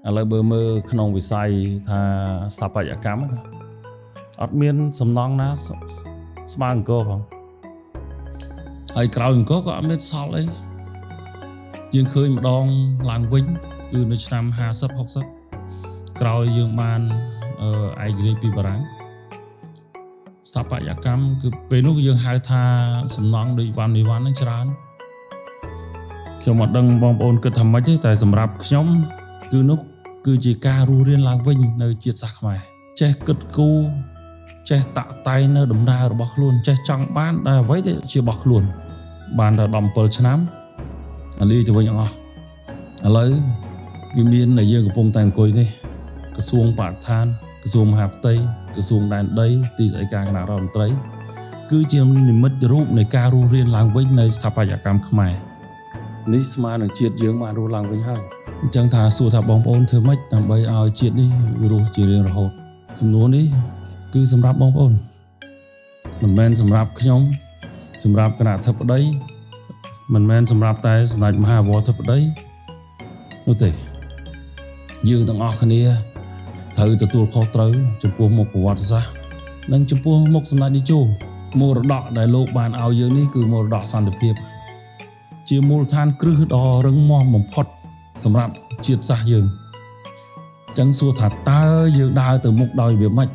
ឥឡូវបើមើលក្នុងវិស័យថាស្ថាបត្យកម្មណាអត់មានសំណង់ណាស្មើអង្គរផងហើយក្រោយអង្គរក៏អត់មានសល់អីយើងឃើញម្ដងឡើងវិញគឺនៅឆ្នាំ50 60ក្រោយយើងបានឯករាជ្យពីបារាំងស្ថាបត្យកម្មគឺពេលនោះយើងហៅថាសំណង់ដូចវ៉ាន់មីវ៉ាន់ហ្នឹងច្រើនខ្ញុំអត់ដឹងបងប្អូនគិតថាម៉េចទេតែសម្រាប់ខ្ញុំគឺនោះគឺជាការរស់រានឡើងវិញនៅជាតិសាសន៍ខ្មែរចេះគិតគូរចេះតាក់តែងនៅដំណើររបស់ខ្លួនចេះចង់បានដែលអ្វីដែលជារបស់ខ្លួនបានតែ17ឆ្នាំអាលីទៅវិញអស់ឥឡូវវាមានដែលយើងកំពុងតែអង្គុយនេះក្រសួងបរិស្ថានក្រសួងមហាផ្ទៃក្រសួងដែនដីទីស្តីការគណៈរដ្ឋមន្ត្រីគឺជានិមិត្តរូបនៃការរស់រានឡើងវិញនៃស្ថាបត្យកម្មខ្មែរនេះស្មើនឹងជាតិយើងបានរស់ឡើងវិញហើយអញ្ចឹងថាសួរថាបងប្អូនធ្វើម៉េចដើម្បីឲ្យជាតិនេះរស់ជារៀងរហូតសំណួរនេះគឺសម្រាប់បងប្អូនមិនមែនសម្រាប់ខ្ញុំសម្រាប់គណៈអធិបតីមិនមែនសម្រាប់តែសម្ដេចមហាវធិបតីនោះទេយើងទាំងអស់គ្នាត្រូវទទួលខុសត្រូវចំពោះមុខប្រវត្តិសាស្ត្រនិងចំពោះមុខសម្ដេចតេជោមរតកដែលលោកបានឲ្យយើងនេះគឺមរតកសន្តិភាពជាមូលដ្ឋានគ្រឹះដ៏រឹងមាំបំផុតសម្រាប់ជាតិសាសន៍យើងអញ្ចឹងសួរថាតើយើងដើរទៅមុខដោយរបៀបម៉េច